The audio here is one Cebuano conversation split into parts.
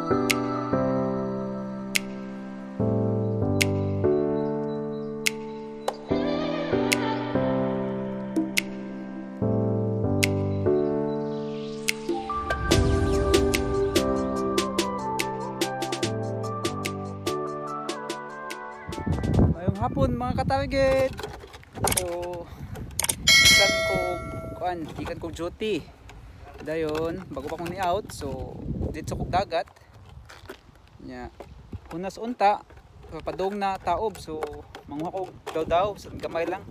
Ngayong hapon mga ka-target. So ikan ko kuan, ikan ko duty. Dayon bago pa kong ni out, so dito kog dagat. Nya hunas unta padung na taob, so manguha ko daw-daw sa gamay lang.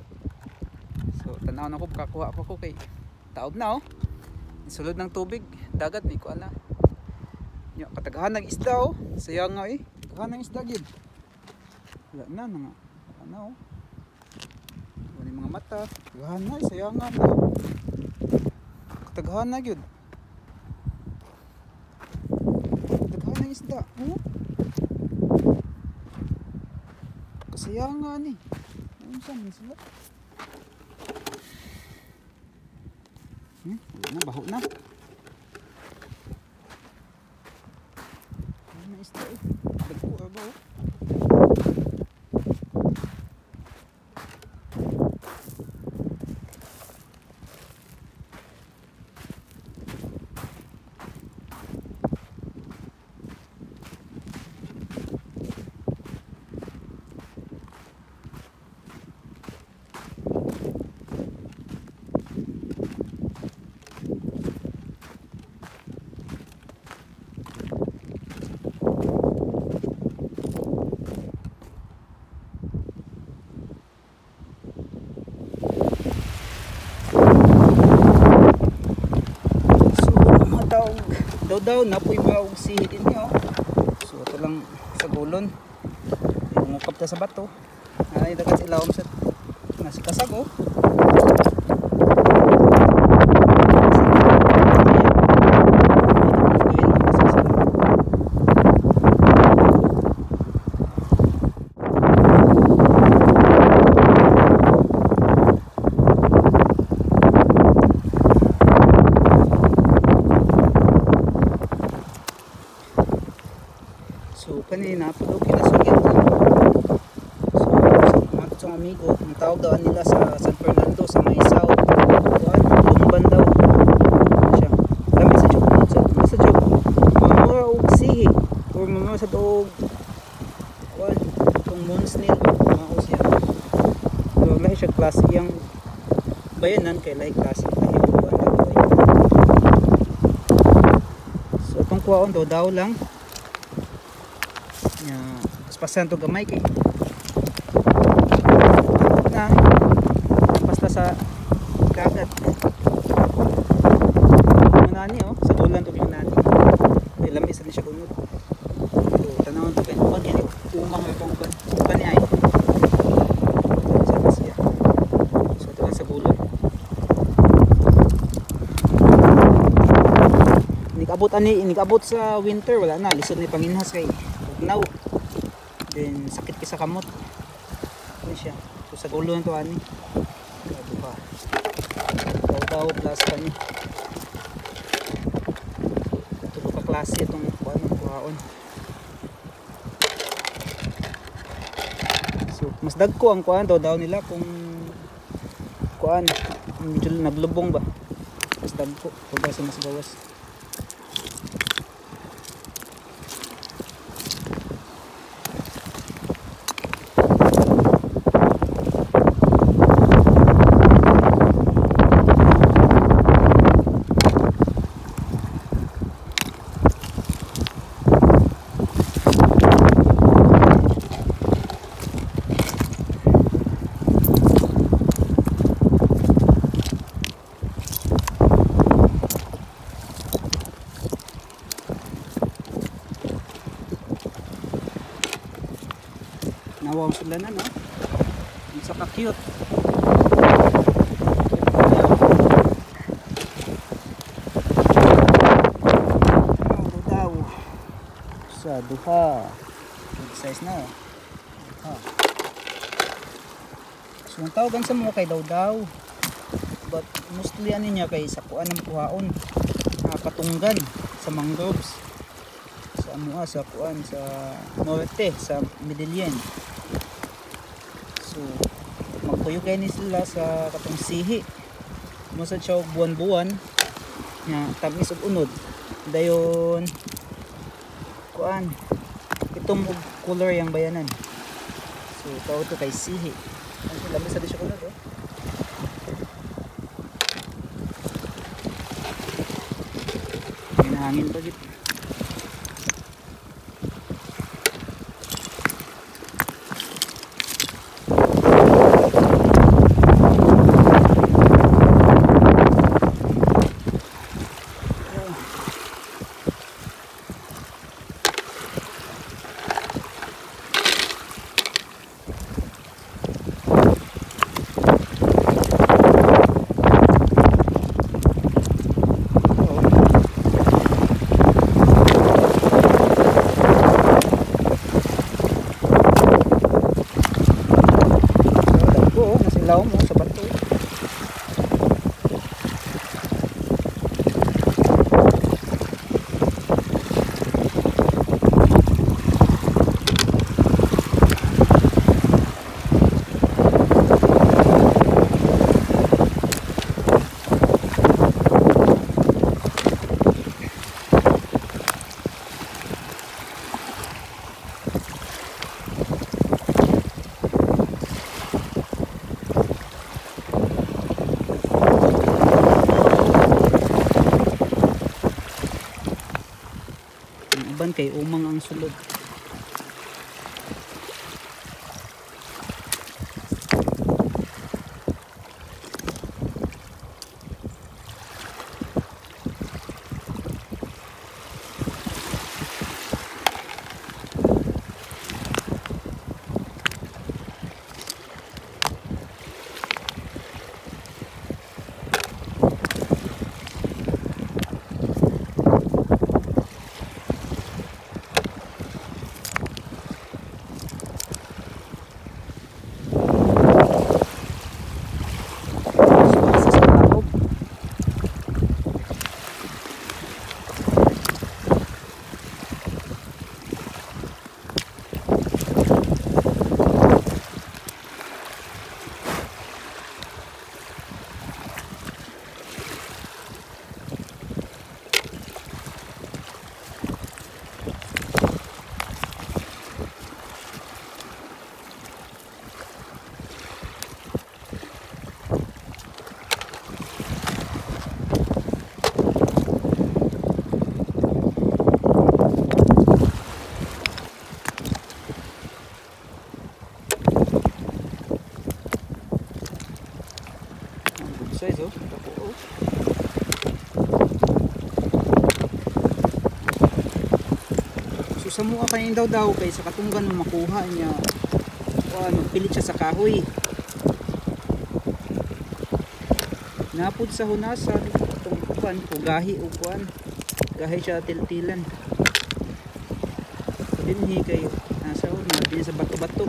So tanaw na ko kakuha pa ko kay taob na oh. Sulod ng tubig, dagat ni kuan na. Nya kataghan ng isda oh. Sayang nga eh. Kataghan ng isda gid. Wala na nga. Wala na oh. Wala yung mga mata. Kataghan na, sayang nga na. Kataghan na gyud. Kataghan ng isda. Oh. Kasayang nga ni. Ano sa man sila? Wala na, baho na. Wala na isda eh. Dagko ba oh. Daw na po'y maog sihi din niyo. So ito lang sa gulon. Mukap ta sa bato. Ay dagat sa ilawom sa nasi kasag oh. So kanina po daw kinasugid. So sa mga amigo, ang tawag daw nila sa San Fernando sa may south, kuan, Lumban daw. Siya. Lami sa joke, sa joke. Mamura og sihi or mamura sa og kuan, itong moon snail mao siya. So lahi siya klase iyang bayanan kay lahi klase lahi kuan daw. So itong kuwaon daw daw lang. Nya paspasan to gamay kay na basta sa dagat. Manani oh, sa ulan to nani. May lami sa ni siya unod. So tanawon to kay uban kay umang itong uban. Uban ni ay. Sa siya. So ito lang sa gulon. Inikabot ani, inikabot sa winter wala na lisod ni panginhas kay now. Then sakit kay sa kamot. Ano siya? So sa ulo nito ani. Duha. Daw plus kani. Ito ka klase itong kuan kuhaon. So mas dagko ang kuan daw daw nila kung kuan medyo naglubong ba. Mas dagko pag sa mas gawas. Nawang sila na, no? Ang saka cute. Daw. Sa duha. Big size na. Duha. So ang tawagan sa mga kay daw-daw. But mostly ano niya kay sa kuan ng kuhaon. Katunggan sa mangroves. Sa Sa amua sa kuan sa norte sa Medellin. So magtuyo kay ni sila sa katong sihi. Mo sa siya og buwan-buwan nga tamis og unod. Dayon kuan itom og color yang bayanan. So tawag to kay sihi. Ang lamis sa di siya kunod oh. Hangin pa gid. Mo sa bato. Uban kay umang ang sulod. Size oh, dako oh. So sa mua kaning daw kay sa katunggan mo makuha niya. O ano, pilit siya sa kahoy. Napud sa hunasan itong kuan, pugahi o kuan. Gahi siya tiltilan. Dinhi kay nasa oh, din sa bato-bato.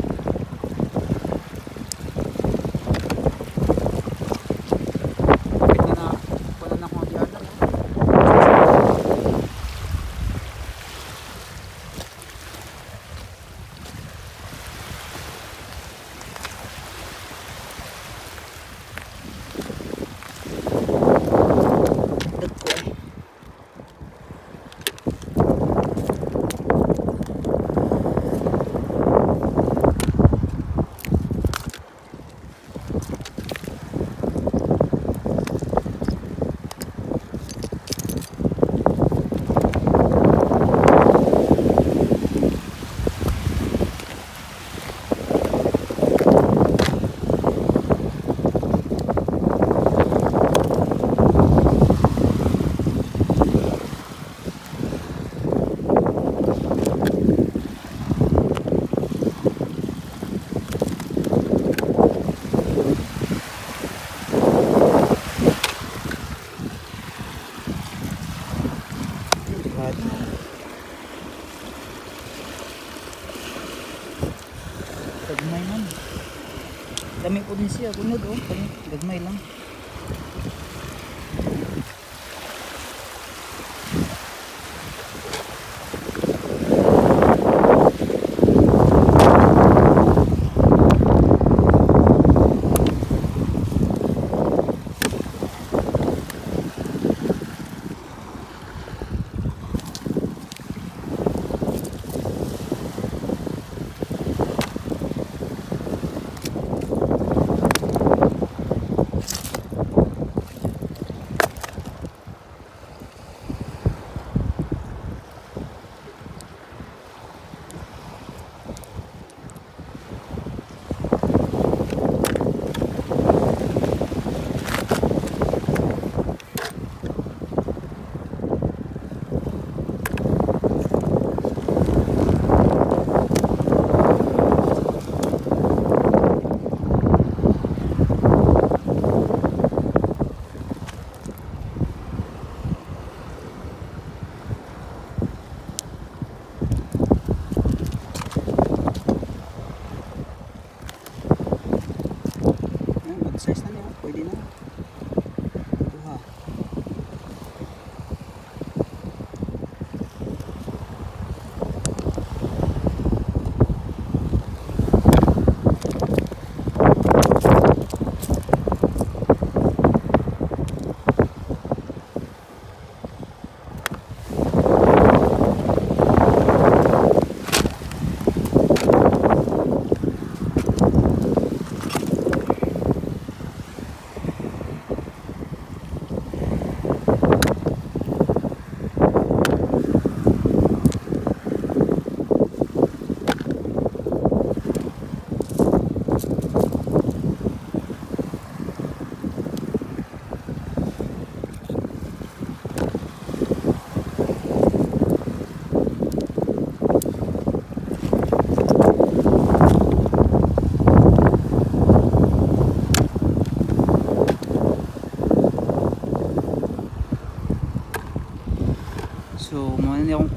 Gagmay man. Dami po din siya kunod oh, gagmay lang.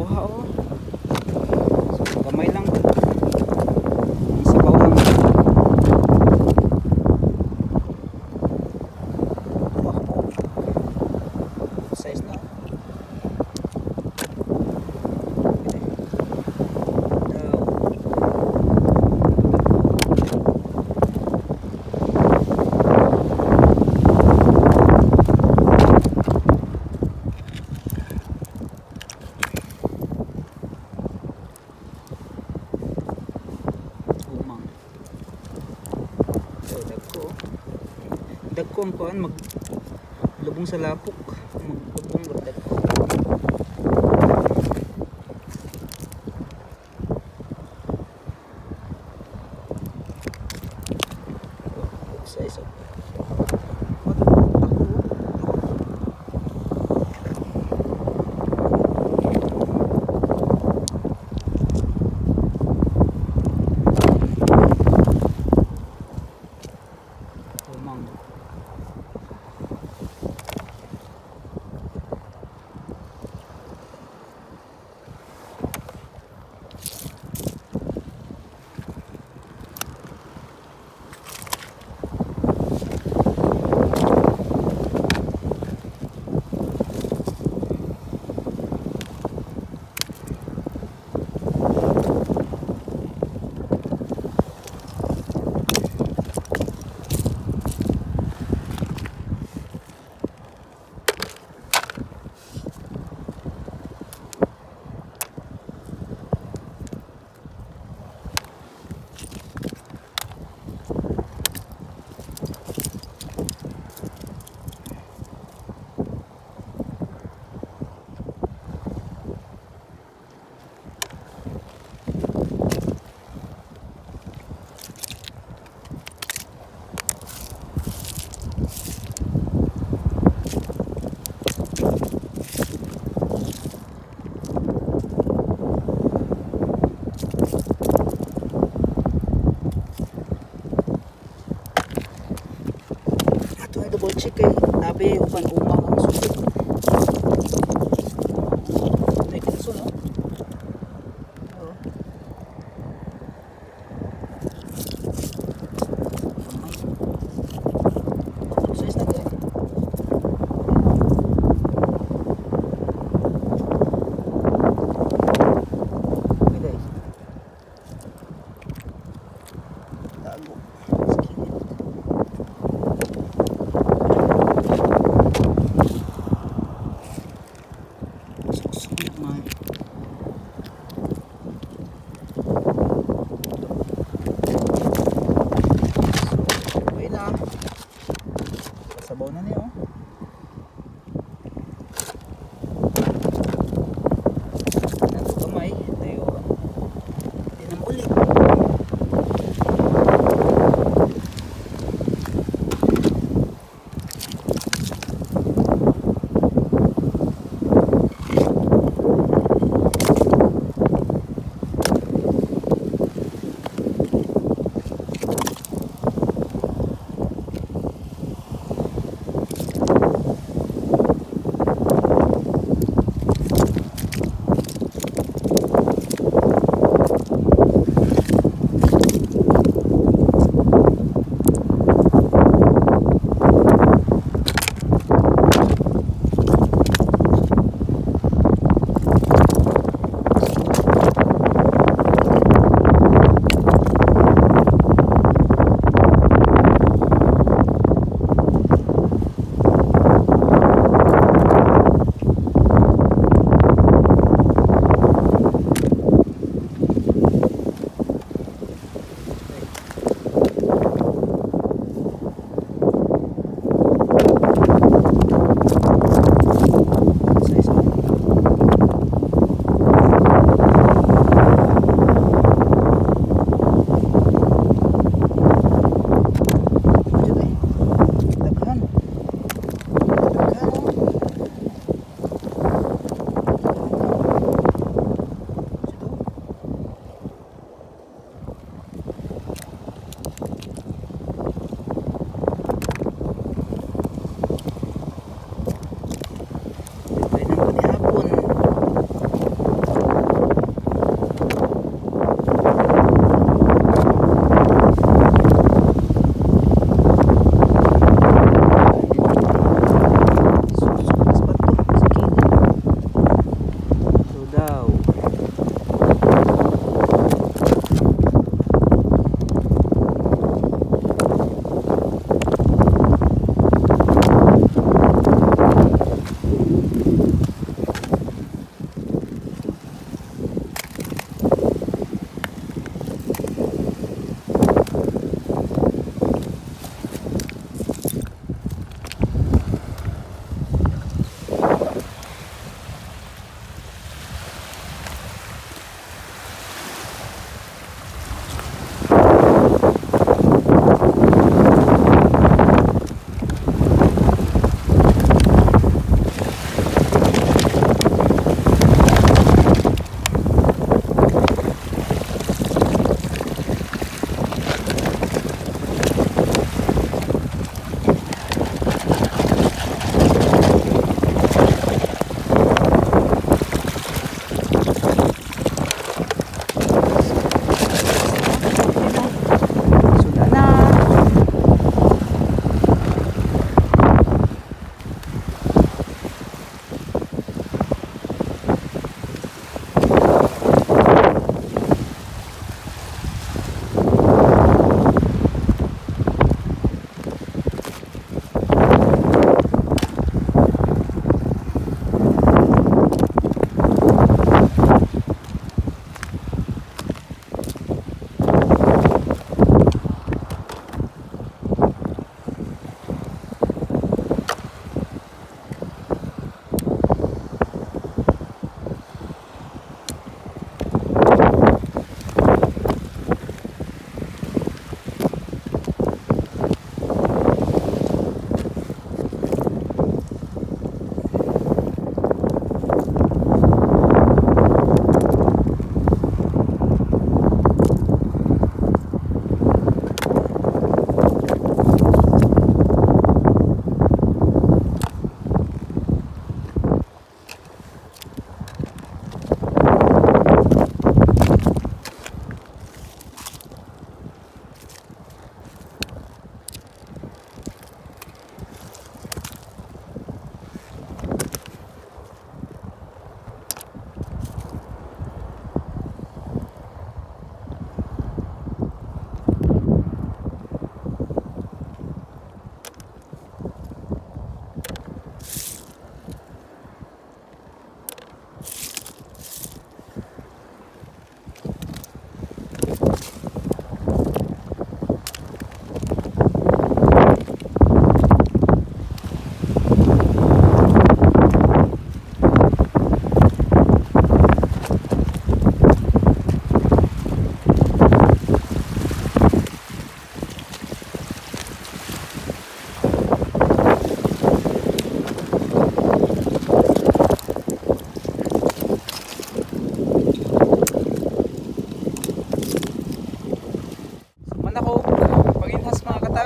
Kuha oh. So, gamay lang. Ang sabaw lang. Wow. Size na. Pwede. Daw. Umang. So, dagko. Dagko ang kuan mag lubong sa lapok. Maglubong dagko. Oh, size oh. What? Dako, oh. Dako. Umang.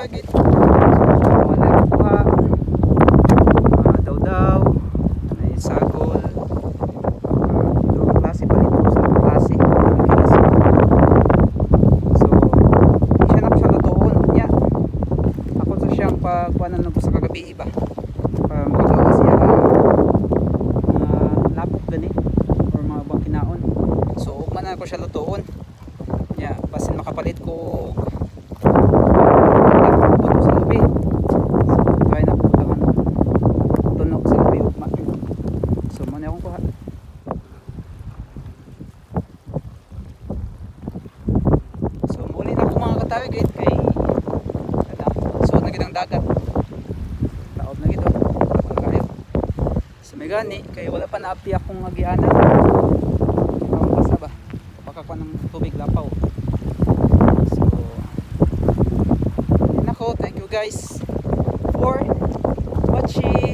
Katarget. So, wala ko kuha. Daw-daw, may sagol. Klase pa nito, sa klase. Ang. So, siya na ko siya lutoon niya. Ako sa siyang pagkuanan ko sa kagabi ba. Para makagawa siya mga lapok gani or mga bang kinaon. So, ugma na ko siya lutoon. Nya, basin makapalit ko og buto sa lubi. So, try na ko butangan tunok sa lubi ugma. So, mo na akong kuha. So, muli na ko, mga katarget, kay ano, so na gid ang dagat. Taob na gid oh. Wala kayo. So, may gani kay wala pa naapi akong agianan. Ang basa ba? Baka ko ng tubig lapaw. So, yun ako. Thank you guys for watching.